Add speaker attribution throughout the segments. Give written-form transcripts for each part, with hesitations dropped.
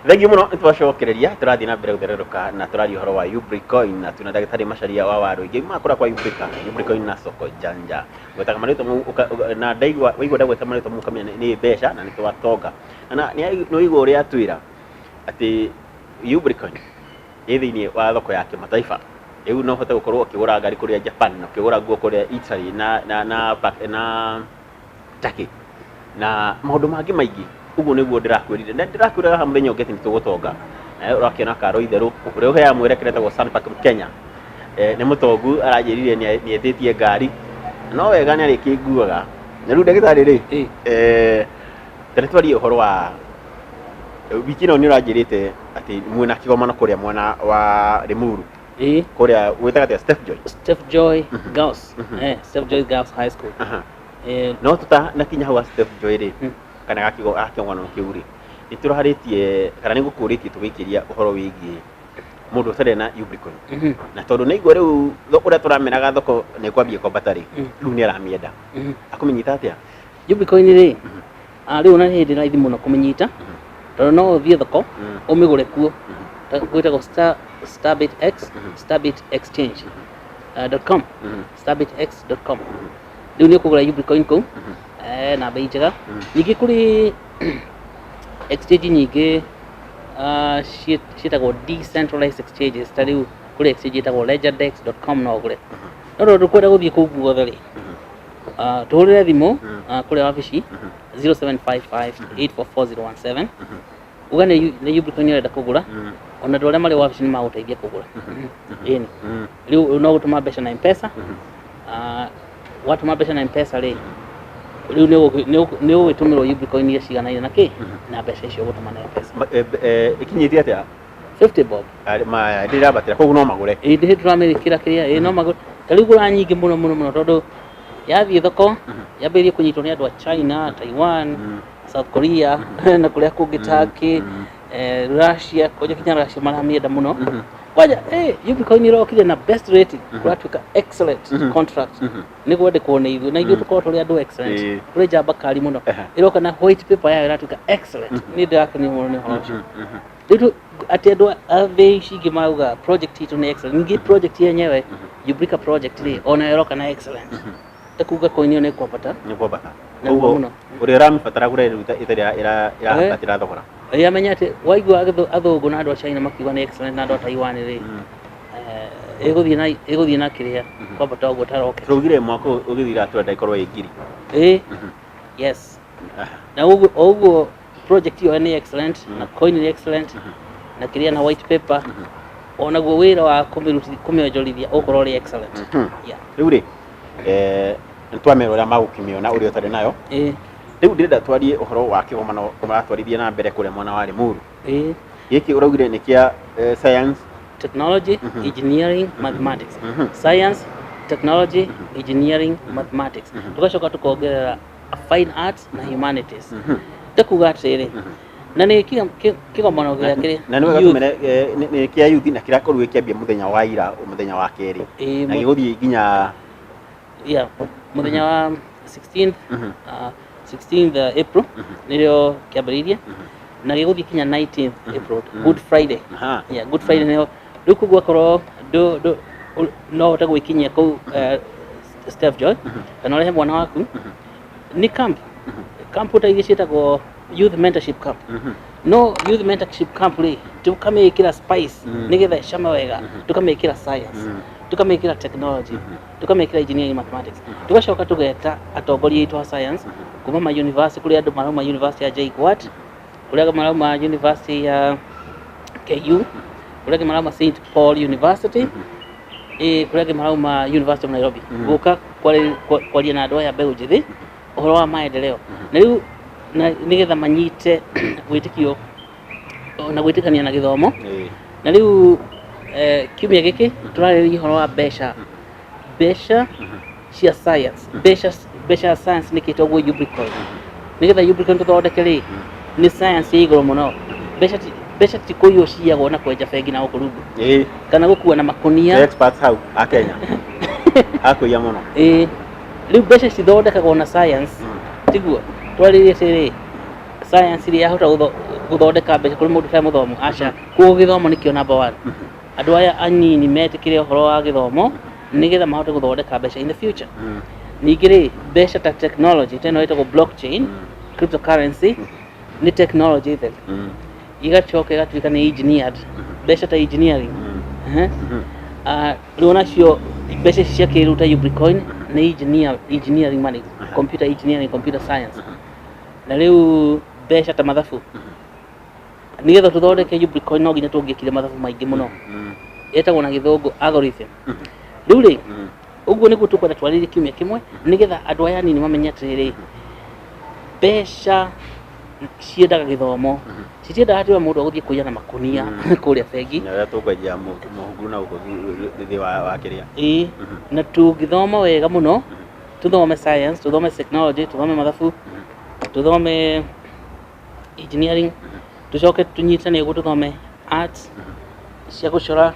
Speaker 1: Thengiũ mũno, nĩ twacokereria, tũrathiĩ na mbere gũthererũka na tũraria ũhoro wa Ubricoin na twĩna ndagĩtarĩ Macharia wa Warũingĩ makũra kwa Ubrica, Ubricoin na Soko Janja. Gwetaga marĩtwa mau na ndaigua waigua ndagweta marĩtwa mau ũkamenya nĩ mbeca na nĩ twatonga. Na nĩ waigua ũrĩa atwĩra atĩ Ubricoin ĩ thĩinĩ wa thoko ya kĩmataifa. Rĩu no ũhote gũkorwo ũkĩgũra ngari kũrĩa Japan na ũkĩgũra nguo kũrĩa Italy na Turkey na maũndũ mangĩ maingĩ. Ũguo nĩguo ndĩrakwĩrire na ndĩrakwĩra haha mũthenya ũngĩ atĩ nĩ tũgũtonga. Nawe ũrakĩona karo itherũ ũrĩa ũheaga mwerekera etagwo Sunpark Kenya. Nĩ mũtongu, aranjĩrire nĩ etĩtie ngari no wega nĩ arĩkĩnguaga. Na rĩu ndagĩtarĩ rĩ, ta nĩ twarie ũhoro wa wiki ĩno, nĩ ũranjĩrĩte atĩ mwĩna kĩgomano kũrĩa mwena wa Limuru.
Speaker 2: Ĩĩ.
Speaker 1: Kũrĩa gwĩtaga atĩa, Steph Joy?
Speaker 2: Steph Joy Girls, Steph Joy Girls High School.
Speaker 1: No tũtanakinya hau ha Steph Joy rĩ, kana gakĩgomano kĩu rĩ, nĩ tũrarĩtie kana nĩ ngũkũrĩtie tũgĩikĩria ũhoro wĩgiĩ mũndũ ũtarĩ na Ubricoin. Na tondũ nĩ igua rĩu ũrĩa tũrameraga thoko nĩ kwambia kwambata rĩ, rĩu nĩ aramĩenda. Akũmĩnyita atĩa?
Speaker 2: Ubricoin rĩ, rĩu ona nĩ hĩndĩ raithi mũno kũmĩnyita tondũ no ũthiĩ thoko ũmĩgũre kuo. Gwĩtagwo Starbit X, Starbit Exchange dot com, starbitx.com. Rĩu nĩ ũkũgũra Ubricoin kũu na bei njega. Ningĩ kũrĩ exchange nyingĩ ciĩtagwo decentralized exchanges, ta rĩu kũrĩ exchange ĩtagwo ledgerdex.com, no ũgũre. No tondũ ndũkwenda gũthiĩ kũu guothe rĩ, tũhũrĩre thimũ kũrĩa wabici 0755 844017, uga nĩ Ubricoin ũrenda kũgũra. Ona andũ arĩa marĩ wabici nĩ magũteithia kũgũra. Ĩni, rĩu no gũtũma mbeca na M-Pesa. Watũma mbeca na M-Pesa rĩ, rĩu nĩ ũgũgĩtũmĩrwo Ubricoin iria ciganaine na kĩ na mbeca icio ũgũtũma na M-Pesa.
Speaker 1: Ĩkinyĩtie atĩa?
Speaker 2: 50 bob.
Speaker 1: Ndĩrambatĩra, koguo no magũre.
Speaker 2: Ĩĩ, ndĩhĩ tũramĩkĩra kĩrĩa, ĩĩ, no magũre. Ta rĩu gũra nyingĩ mũno mũno mũno tondũ yathiĩ thoko yambĩrĩrie kũnyitwo nĩ andũ a China, Taiwan, South Korea na kũrĩa kũngĩ, Turkey, Russia, kwanja kinya Russia maramĩenda mũno. Kwanja Ubricoin ĩrokire na best rating, kũratuĩka excellent contract nĩ kwandĩkwo nĩ ithuĩ na ithuĩ tũkorwo tũrĩ andũ excellent, tũrĩ njamba kari mũno. Ĩroka na white paper yayo ĩratuĩka excellent. Niĩ ndĩrakenio mũno nĩ ũhoro ũcio. Rĩu atĩ andũ a thĩ ici ingĩ mauga project itũ nĩ excellent. Ningĩ project yenyewe, Ubrica project rĩ, ona ĩroka na excellent, ta kuga coin ĩyo nĩ kwambata.
Speaker 1: Nĩ kwambata.
Speaker 2: Na guo
Speaker 1: Koguo
Speaker 2: mũno.
Speaker 1: Ũrĩa ũramĩbatara gũre rĩu ĩtarĩ ĩrahambatĩra thogora.
Speaker 2: Ĩĩ, amenya atĩ waigua athũngũ na andũ a China makiuga nĩ excellent na andũ a Taiwan rĩ, ĩgũthiĩ na kĩrĩa kwambata ũguo ta rocket.
Speaker 1: Tũraugire mwaka ũyũ ũgĩthira tũrenda ĩkorwo ĩ 1000.
Speaker 2: Ĩĩ, yes. Na ũguo o ũguo project ĩyo nĩ excellent na coin nĩ excellent na kĩrĩa na white paper, onaguo wĩra wa kũmĩonjorithia ũkorwo ũrĩ excellent. Yeah.
Speaker 1: Rĩu rĩ, nĩ twamera ũrĩa magũkĩmĩona ũrĩa ũtarĩ nayo. Rĩu ndĩrenda twarie ũhoro wa kĩgomano ũratwarithia na mbere kũrĩa mwena wa Limuru. Gĩkĩ ũraugire nĩ kĩa science,
Speaker 2: technology, engineering, mathematics. Science, technology, engineering, mathematics, tũgacoka tũkongerera fine arts na humanities. Ta kuga atĩrĩrĩ, na nĩ kĩgomano gĩa kĩrĩ
Speaker 1: Na nĩ wega
Speaker 2: youth.
Speaker 1: tũmere nĩ kĩa youth na kĩrakorirwo gĩkĩambia mũthenya wa ira, mũthenya wa kerĩ, na gĩgũthiĩ nginya
Speaker 2: Yeah, mũthenya wa 16th, 16th April nĩrĩo kĩambĩrĩirie na gĩgũthiĩ kinya 19th April, Good Friday. Yeah, Good Friday nĩho rĩu. Koguo akorwo no ũhote gwĩkinyia kũu Steph Joy kana ũrehe mwana waku, nĩ camp ta iria ciĩtagwo youth mentorship camp. No youth mentorship camp rĩ, tũkamĩkĩra spice nĩgetha ĩcame wega, tũkamĩkĩra science, tũkamĩkĩra technology, tũkamĩkĩra engineering, mathematics. Tũgacoka tũgeta atongoria aitũ a science kuma ma university, kũrĩ andũ marauma university ya JKUAT, kũrĩ andũ marauma university ya KU, kũrĩ angĩ marauma St Paul University, kũrĩ angĩ marauma University of Nairobi, gũka kwaria na andũ aya mbeũ njĩthĩ ũhoro wa maendeleo na rĩu na nĩgetha manyite wĩtĩkio na gwĩtĩkania na gĩthomo. Na rĩu kiumia gĩkĩ tũrarĩrĩria ũhoro wa mbeca cia science, mbeca ya science nĩ kĩtagwo Ubricoin. Nĩgetha Ubricoin tũthondeke rĩ, nĩ science ya igũrũ mũno. Mbeca ti kũiywo ciyagwo na kwenja bengi na gũkũ rungu kana gũkua na makũnia.
Speaker 1: Experts hau a Kenya hakũiya mũno.
Speaker 2: Ĩĩ, rĩu mbeca cithondekagwo na science. Tiguo twarĩrie atĩrĩ, science rĩ yahota Gũthondeka mbeca kũrĩ mũndũ ũtarĩ mũthomu? Aca. Koguo gĩthomo nĩkĩo number one. Andũ aya anini metĩkĩre ũhoro wa gĩthomo nĩgetha mahote gũthondeka mbeca in the future. Ningĩ rĩ, mbeca ta technology ta ĩno ĩtagwo blockchain, cryptocurrency nĩ technology theri, igacoka ĩgatuĩka nĩ engineered mbeca ta engineering. Ehe. Ah, rĩu onacio mbeca ici cia kĩrĩu ta Ubricoin nĩ engineering money, computer engineering, computer science. Na rĩu mbeca ta mathabu, nĩgetha tũthondeke Ubricoin no nginya tũngĩkire mathabu maingĩ mũno, ĩtagwo na Gĩthũngũ algorithm. Rĩu rĩ, ũguo nĩguo tũkwenda twarĩrie kiumia kĩmwe, nĩgetha andũ aya anini mamenye atĩrĩrĩ, mbeca ciendaga gĩthomo, citiendaga atĩ mũndũ agũthiĩ kũiya na makũnia kũrĩa bengi.
Speaker 1: Na ũrĩa tũkwenjia mũhunguru na gũkũ thĩ wa kĩrĩa.
Speaker 2: Ĩĩ, na tũngĩthoma wega mũno, tũthome science, tũthome technology, tũthome mathabu, tũthome engineering, tũcoke tũnyitane ũguo tũthome arts cia gũcora,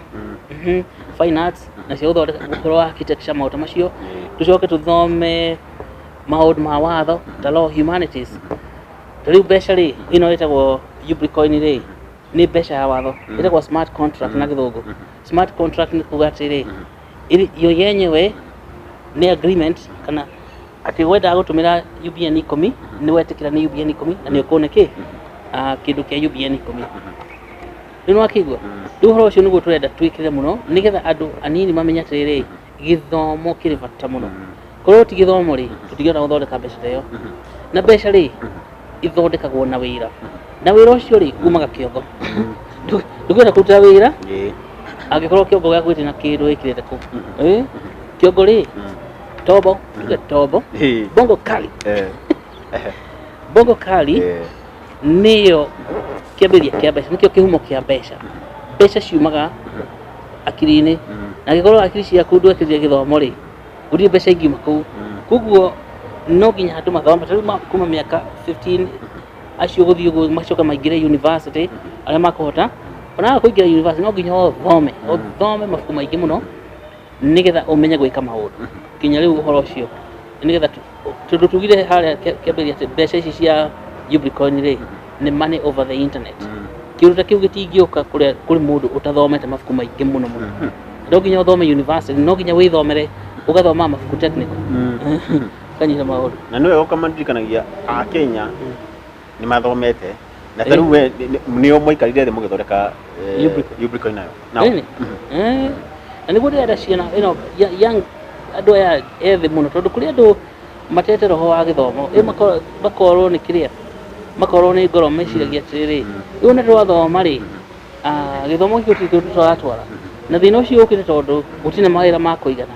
Speaker 2: fine arts na cia gũthondeka ũhoro wa architecture, maũndũ macio, tũcoke tũthome maũndũ ma watho ta law, humanities. Ta rĩu mbeca rĩ, ĩno ĩtagwo Ubricoin rĩ, nĩ mbeca ya watho, ĩtagwo smart contract na Gĩthũngũ. Smart contract nĩ kuga atĩrĩ, yo yenyewe nĩ agreement kana atĩ wendaga gũtũmĩra UBN 10, nĩ wetĩkĩra nĩ UBN 10 na nĩ ũkũne kĩ. Ah, kĩndũ kĩa UBN 10 rĩu nĩwakĩigua. Rĩu ũhoro ũcio nĩguo tũrenda twĩkĩre mũno, nĩgetha andũ anini mamenye atĩrĩrĩ, gĩthomo kĩrĩ bata mũno. Korwo ti gĩthomo rĩ, tũtingĩhota gũthondeka mbeca ta ĩyo. Na mbeca rĩ, ithondekagwo na wĩra, na wĩra ũcio rĩ, umaga kĩongo. Ndũngĩhota kũruta wĩra angĩkorwo kĩongo gĩaku gĩtirĩ na kĩndũ wĩkĩrĩte kũu. Ĩ, kĩongo rĩ, tombo, tuge tombo, bongo kali. Bongo kali nĩyo kĩambĩrĩria kĩa mbeca, nĩkĩo kĩhumo kĩa mbeca. Mbeca ciumaga akiri-inĩ, na angĩkorwo akiri ciaku ndwekĩrire gĩthomo rĩ, gũtirĩ mbeca ingiuma kũu. Koguo no nginya andũ mathome. Ta rĩu kuma mĩaka 15 acio gũthiĩ ũguo, macoke maingĩre university, arĩa makũhota. Ona kũingĩra university no nginya ũthome, ũthome mabuku maingĩ mũno nĩgetha ũmenye gwĩka maũndũ. Nginya rĩu ũhoro ũcio nĩgetha tondũ tugire harĩa kĩambĩrĩria atĩ mbeca ici cia Ubricoin rĩ, nĩ money over the internet. Kĩndũ ta kĩu gĩtingĩũka kũrĩa kũrĩ mũndũ ũtathomete mabuku maingĩ mũno mũno. No nginya ũthome university, no nginya wĩthomere, ũgathoma mabuku technical, ũkanyita maũndũ.
Speaker 1: Na nĩ wega ũkamandirikanagia Akenya nĩ mathomete, na ta rĩu we nĩo mwaikarire thĩ mũgĩthondeka
Speaker 2: Ubricoin.
Speaker 1: Ubricoin nayo. Nao.
Speaker 2: Ĩni. Na nĩguo ndĩrenda ciana ĩno young, andũ aya ethĩ mũno, tondũ kũrĩ andũ matete roho wa gĩthomo. Ĩ makorwo nĩ kĩrĩa, makorwo nĩ ngoro, meciragia atĩrĩrĩ, rĩu nĩ twathoma rĩ, ah, gĩthomo gĩkĩ gũtirĩ kĩndũ tũratwara. Na thĩna ũcio ũkĩte tondũ gũtirĩ na mawĩra ma kũigana.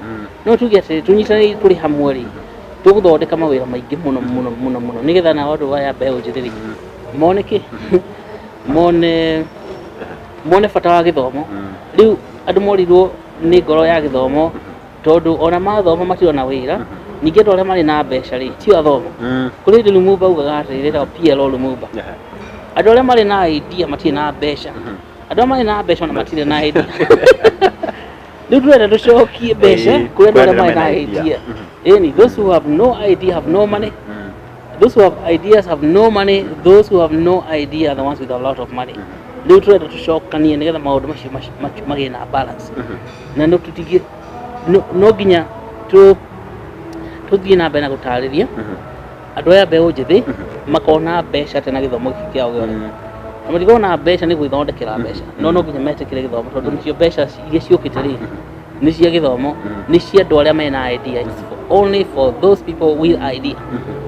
Speaker 2: No tuge atĩ tũnyitanĩire tũrĩ hamwe rĩ, tũgũthondeka mawĩra maingĩ mũno mũno mũno mũno, nĩgetha nao andũ aya mbeũ njĩthĩ rĩ, mone kĩ, mone bata wa gĩthomo. Rĩu andũ morirwo nĩ ngoro ya gĩthomo, tondũ ona mathoma matirona wĩra. Ningĩ andũ arĩa marĩ na mbeca rĩ, tio athomo. Kũrĩ hĩndĩ Lumumba augaga atĩrĩrĩ, ĩtagwo PLO Lumumba, andũ arĩa marĩ na idea matirĩ na mbeca, andũ arĩa marĩ na mbeca ona matirĩ na idea. Rĩu tũrenda tũcokie mbeca kũrĩ andũ arĩa marĩ na idea. Ĩni, those who have no idea have no money, those who have ideas have no money, those who have no idea are the ones with a lot of money. Rĩu tũrenda tũcokanie nĩgetha maũndũ macio magĩe na balance. Na no tũtige, no nginya tũthiĩ na mbere na gũtarĩria andũ aya mbeũ njĩthĩ makona mbeca atĩa na gĩthomo gĩkĩ kĩao gĩothe. Na matikona mbeca nĩ gwĩthondekera mbeca, no nginya metĩkĩre gĩthomo, tondũ nĩcio mbeca iria ciũkĩte rĩ, nĩ cia gĩthomo, nĩ cia andũ arĩa mena idea. It's only for those people with idea.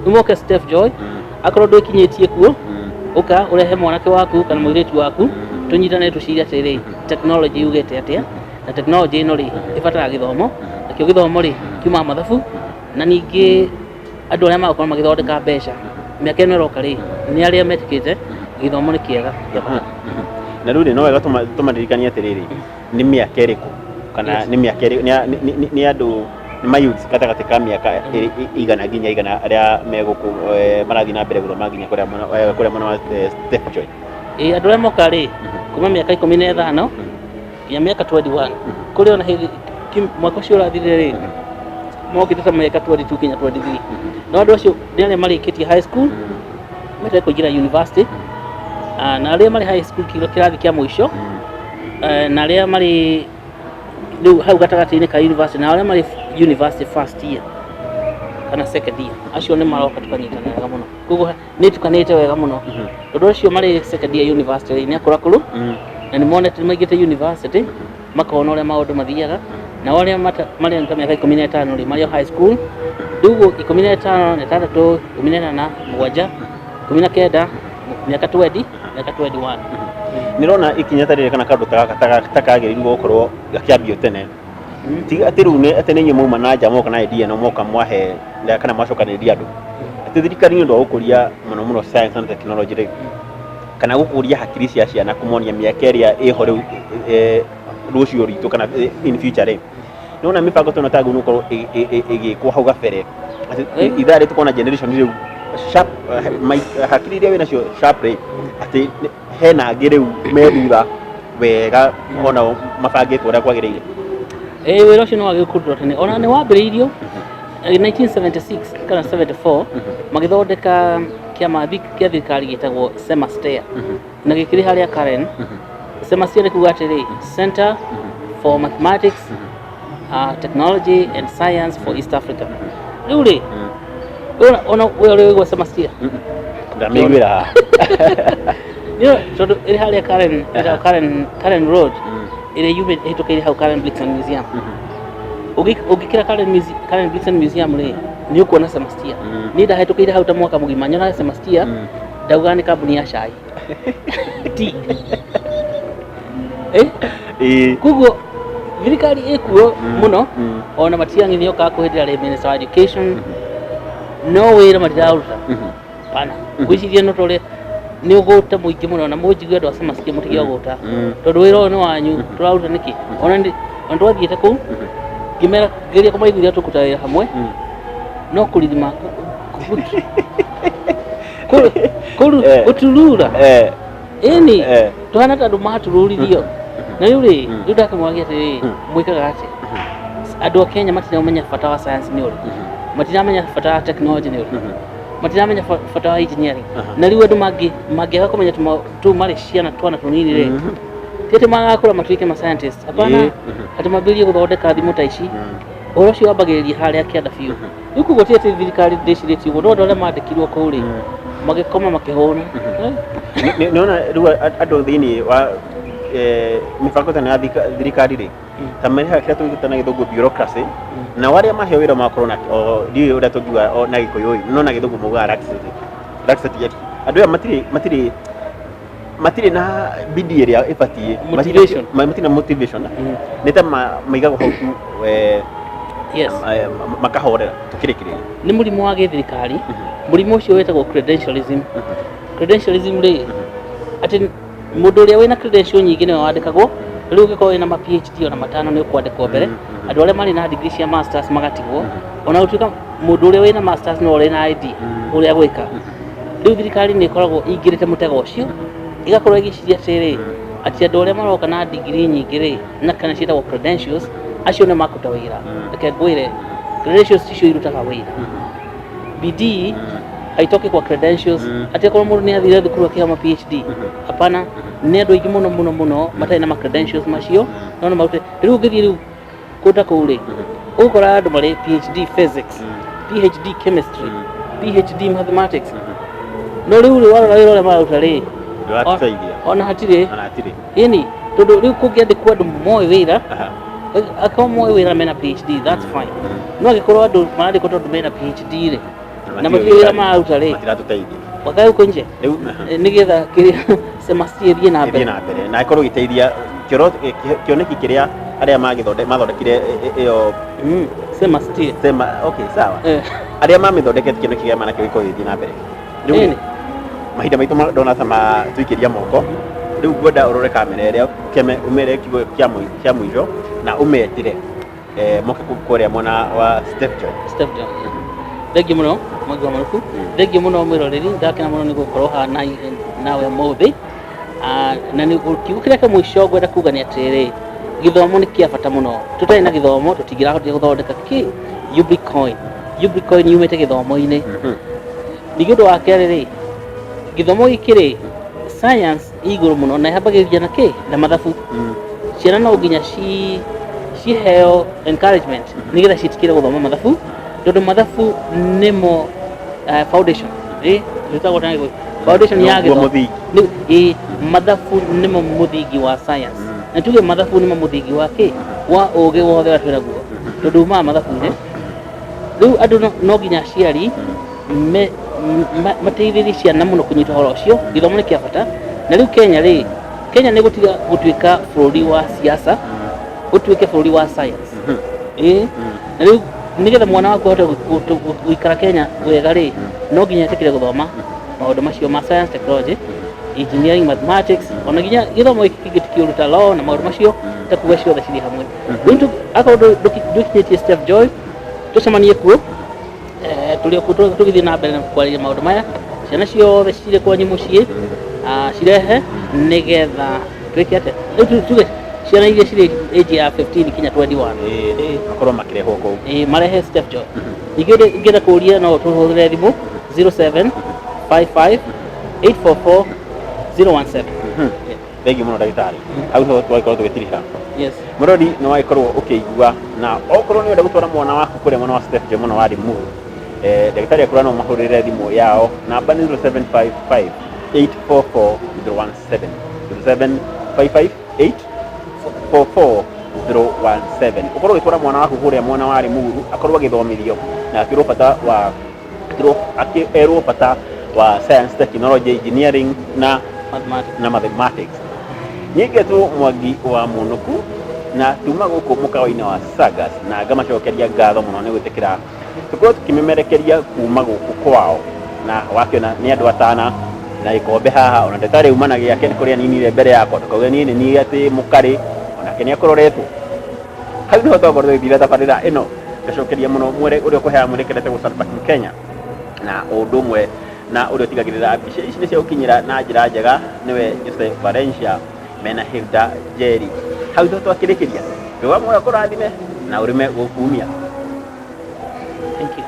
Speaker 2: Rĩu moke Steph Joy, akorwo ndwĩkinyĩtie kuo, ũka ũrehe mwanake waku kana mũirĩtu waku, tũnyitane tũcire atĩrĩ, technology yugĩte atĩa, na technology ĩno rĩ, ĩbataraga gĩthomo, nakĩo gĩthomo rĩ, kiumaga mathabu. Na ningĩ andũ arĩa magũkorwo magĩthondeka mbeca mĩaka ĩno ĩroka rĩ, nĩ arĩa metĩkĩte gĩthomo nĩ kĩega, kĩa bata.
Speaker 1: Na rĩu rĩ, no wega tũmaririkanie atĩrĩrĩ, nĩ mĩaka ĩrĩkũ kana nĩ mĩaka ĩrĩkũ, nĩ andũ, nĩ mayouths gatagatĩ ka mĩaka igana nginya igana arĩa megũkũ, marathiĩ na mbere gũthoma nginya kũrĩa mwena wa Step Joy?
Speaker 2: Ĩ, andũ arĩa moka rĩ, kuma mĩaka 15 nginya mĩaka 21. Kũrĩ ona hĩndĩ mwaka ũcio ũrathirire rĩ, mokĩte ta mĩaka 22 nginya 23. No andũ acio nĩ arĩa marĩkĩtie high school, metere kũingĩra university. Na arĩa marĩ high school kĩrathi kĩa mũico, na arĩa marĩ rĩu hau gatagatĩ-inĩ ka university, na arĩa marĩ university first year kana second year, acio nĩ maroka tũkanyitana wega mũno. Koguo nĩ tukanĩte wega mũno, tondũ acio marĩ second year university rĩ, nĩ akũrakũrũ na nĩ monete, nĩ maingĩte university, makona ũrĩa maũndũ mathiaga. Na arĩa marĩ ta mĩaka 15 rĩ, marĩ o high school rĩu, ũguo 15 na 6, 18, 7, 19, mĩaka 20, mĩaka 21.
Speaker 1: Nĩrona ikinya ta rĩrĩ kana kaũndũ ta gaka ta kagĩrĩirwo gũkorwo gakĩambio tene, ti atĩ rĩu nĩ atĩ nĩ inyuĩ mauma na nja moka na idea ĩno, moka mwahe kana mwacokanĩrĩria andũ, atĩ thirikari nĩ ũndũ wa gũkũria mũno mũno science and technology rĩ, kana gũkũria hakiri cia ciana, kũmonia mĩaka ĩrĩa ĩho rĩu, rũciũ rwitũ kana in future rĩ, nĩwona mĩbango ta ĩno tagĩrĩirwo nĩ gũkorwo ĩgĩkwo hau gabere, atĩ ithaa rĩ tũkona generation rĩu sharp, hakiri iria wĩnacio sharp rĩ, atĩ hena angĩ rĩu me thutha wega onao mabangĩtwo ũrĩa kwagĩrĩire.
Speaker 2: Ĩĩ, wĩra ũcio nĩ wagĩrĩirwo kũrutwo tene. Ona nĩ wambĩrĩirio 1976 kana 74, magĩthondeka kĩama kĩa thirikari gĩtagwo CEMASTEA, na gĩkĩrĩ harĩa Karen. CEMASTEA nĩ kuga atĩrĩ, Center for Mathematics, Technology and Science for East Africa. Rĩu rĩ, ona we ũrĩ waigua CEMASTEA?
Speaker 1: Ndamĩiguĩra haha.
Speaker 2: Nĩ tondũ ĩrĩ harĩa Karen, ĩtagwo Karen Road, ĩrĩa yumĩte ĩhĩtũkĩire hau Karen Blixen Museum. Ũngĩkĩra Karen Blixen Museum rĩ, nĩ ũkuona CEMASTEA. Niĩ ndahĩtũkĩire hau ta mwaka mũgima nyonaga CEMASTEA, ndaugaga nĩ kambuni ya cai, tea. Koguo thirikari ĩkuo mũno. Ona Matiang'i nĩ okaga kũhĩndĩra rĩ minister wa education, no wĩra matiraruta pana. Ngwĩciria no tũrĩ nĩ ũgũta mũingĩ mũno, na mũnjigue andũ a CEMASTEA, mũtige ũgũta, tondũ wĩra ũyũ nĩ wanyu. Tũraruta nĩkĩ? Ona ona twathiĩte kũu ngĩmera, ngeria kũmaiguithia tũkũruta wĩra hamwe, no kũririma gũturura. Ĩni, tũhana ta andũ matururirio. Na rĩu rĩ, rĩu ndakĩmwagia atĩrĩ, mwĩkaga atĩa? Andũ a Kenya matiramenya bata wa science nĩ ũrĩkũ, matiramenya bata wa technology nĩ ũrĩkũ, matiramenya bata wa engineering. Na rĩu andũ mangĩaga kũmenya tũu marĩ ciana, twana tũnini rĩ, ti atĩ magakũra matuĩke ma scientist, hapana. Atĩ mambĩrĩrie gũthondeka thimũ ta ici, ũhoro ũcio wambagĩrĩria harĩa kĩanda biũ. Rĩu koguo ti atĩ thirikari ndĩcirĩtie ũguo, no andũ arĩa mandĩkirwo kũu rĩ, magĩkoma makĩhũna.
Speaker 1: Nĩona rĩu andũ thĩinĩ wa mĩbango ta ĩno ya thirikari rĩ, ta marehaga kĩrĩa tũgĩta na gĩthũngũ bureaucracy, nao arĩa maheo wĩra magakorwo na o ndiũĩ ũrĩa tũngiuga o na gĩkũyũ ĩ, no na gĩthũngũ maugaga laxity. Laxity, andũ aya matirĩ na bidii ĩrĩa ĩbatiĩ.
Speaker 2: Motivation.
Speaker 1: Matirĩ na motivation. Nĩ ta maigagwo hau tu, makahorera tũkĩrĩkĩrĩria.
Speaker 2: Nĩ mũrimũ wa gĩthirikari. Mũrimũ ũcio wĩtagwo credentialism. Credentialism rĩ, atĩ mũndũ ũrĩa wĩna credential nyingĩ nĩwe wandĩkagwo. Rĩu ũngĩkorwo wĩna ma PhD ona matano, nĩ ũkwandĩkwo mbere. Andũ arĩa marĩ na degree cia masters magatigwo, ona gũtuĩka mũndũ ũrĩa wĩna masters no ũrĩ na idea ũrĩa gwĩka. Rĩu thirikari nĩ ĩkoragwo ĩingĩrĩte mũtego ũcio, ĩgakorwo ĩgĩciria atĩrĩ, atĩ andũ arĩa maroka na degree nyingĩ rĩ, na kana ciĩtagwo credentials, acio nĩ makũruta wĩra. Reke ngwĩre, credentials icio irutaga wĩra, bidii haitoki kwa credentials. Atĩ akorwo mũndũ nĩ athire thukuru akĩheo ma PhD, hapana. Nĩ andũ aingĩ mũno mũno mũno matarĩ na ma credentials macio no marute. Rĩu ũngĩthiĩ rĩu kũndũ kũu rĩ, ũgũkora andũ marĩ PhD physics, PhD chemistry, PhD mathematics, no rĩu rĩ, warora wĩra ũrĩa mararuta rĩ,
Speaker 1: Ndũratũteithia.
Speaker 2: Ona hatirĩ.
Speaker 1: Ona hatirĩ.
Speaker 2: Ĩni, tondũ rĩu kũngĩandĩkwo andũ moĩ wĩra, akorwo moĩ wĩra mena PhD, that's fine. No angĩkorwo andũ marandĩkwo tondũ mena PhD rĩ, na matirĩ wĩra mararuta rĩ,
Speaker 1: matiratũteithia.
Speaker 2: Wakae huko nje.
Speaker 1: Rĩu
Speaker 2: Nĩgetha kĩrĩa CEMASTEA ĩthiĩ na
Speaker 1: ĩthiĩ
Speaker 2: mbere.
Speaker 1: Na mbere na ĩkorwo ĩgĩteithia kĩoneki kĩrĩa arĩa mathondekire ĩyo.
Speaker 2: CEMASTEA.
Speaker 1: Sema okay, sawa. Arĩa mamĩthondekete, kĩoneki kĩrĩa manakĩo gĩkorwo gĩgĩthiĩ na mbere. Rĩu
Speaker 2: Ĩni.
Speaker 1: Mahinda maitũ ndona ta matũikĩria moko. Rĩu ngwenda ũrore kamera ĩrĩa ũkeme, ũmere kiugo kĩa mũico na ũmetĩre moke kũrĩa mwena wa Step Joy.
Speaker 2: Step Joy. Thengiũ mũno Mwangi wa Maruku, thengiũ mũno mwĩroreri, ndakena mũno nĩ gũkorwo haha nawe ũmũthĩ. Na nĩ kiugo kĩrĩa kĩa mũico ngwenda kuga nĩ atĩrĩrĩ, gĩthomo nĩ kĩa bata mũno. Tũtarĩ na gĩthomo tũtingĩrahotire gũthondeka kĩ Ubricoin. Ubricoin yumĩte gĩthomo-inĩ. Ningĩ ũndũ wa kerĩ rĩ, gĩthomo gĩkĩ rĩ, Science ĩ igũrũ mũno na ĩhambagĩrĩria na kĩ na mathabu. Ciana no nginya ciheo encouragement nĩgetha ciĩtĩkĩre gũthoma mathabu, tondũ mathabu nĩmo foundation, rĩtagwo na Gĩkũyũ foundation ya
Speaker 1: Nĩguo
Speaker 2: gĩthomo.
Speaker 1: Mũthingi.
Speaker 2: Mathabu nĩmo mũthingi wa science, na tuge mathabu nĩmo mũthingi wa kĩ wa ũgĩ wothe ũrĩa twĩnaguo, tondũ umaga mathabu-inĩ. Rĩu andũ no nginya aciari mateithĩrĩrie ciana mũno kũnyita ũhoro ũcio. Gĩthomo nĩ kĩa bata. Na rĩu Kenya rĩ, Kenya nĩ gũtiga gũtuĩka bũrũri wa siasa, ũtuĩke bũrũri wa science. Na rĩu nĩgetha mwana waku ahote gũikara Kenya wega rĩ, no nginya etĩkĩre gũthoma maũndũ macio ma science, technology, engineering, mathematics, ona nginya gĩthomo gĩkĩ kĩngĩ ti kĩũru ta law na maũndũ macio, ta kuga ciothe cirĩ hamwe. Rĩu akorwo ndũkinyĩtie Step Joy, tũcemanie kuo. Tũrĩ o kuo tũgĩthiĩ na mbere na kwarĩria maũndũ maya. Ciana ciothe cirĩ kwanyu mũciĩ, cirehe nĩgetha twĩke atĩa? Rĩu tuge ciana iria cirĩ age ya 15 kinya 21.
Speaker 1: Makorwo makĩrehwo kũu.
Speaker 2: Marehe Step Joy. Ningĩ ũngĩenda kũũria, no ũtũhũrĩre thimũ 0755 844 017.
Speaker 1: Thengiũ mũno, ndagĩtarĩ. Hau nĩho twagĩkorwo tũgĩtiriha.
Speaker 2: Yes.
Speaker 1: Mũrori, nĩ wagĩkorwo ũkĩigua, na okorwo nĩ ũrenda gũtwara mwana waku kũrĩa mwena wa Step Joy, mwena wa Limuru, ndagĩtarĩ akũra no mahũrĩre thimũ yao, namba nĩ 0755 844 017, 0755 844 017. Ũkorwo ũgĩtwara mwana waku kũrĩa mwena wa Limuru, akorwo agĩthomithio na akĩrwo bata wa akĩerwo bata wa science, technology, engineering na
Speaker 2: mathematics.
Speaker 1: Na mathematics. Niĩ ngetwo Mwangi wa Mũnũku na tuma gũkũ mũkawa-inĩ wa Sagas, na ngamacokeria ngatho mũno nĩ gwĩtĩkĩra tũkorwo tũkĩmemerekeria kuma gũkũ kwao. Na wakĩona nĩ andũ atana na gĩkombe haha, ona ndagĩtarĩ uma na gĩake nĩ kũrĩa ninire mbere yakwa, ndũkauge niĩ nĩ niĩ atĩ mũkarĩ, onake nĩ akũroretwo. Hau nĩho twakorwo tũgĩthira tabarĩra ĩno. Ngacokeria mũno mwere ũrĩa ũkũheaga mwerekera etagwo Salva Kenya, na ũndũ ũmwe na ũrĩa ũtigagĩrĩra mbica ici nĩ cia gũkinyĩra na njĩra njega nĩwe Jose Valencia mena Hilda Njeri. Hau nĩho twakĩrĩkĩria. Ngai wa muoyo akũrathime na ũrĩme gũkumia.
Speaker 2: Thank you.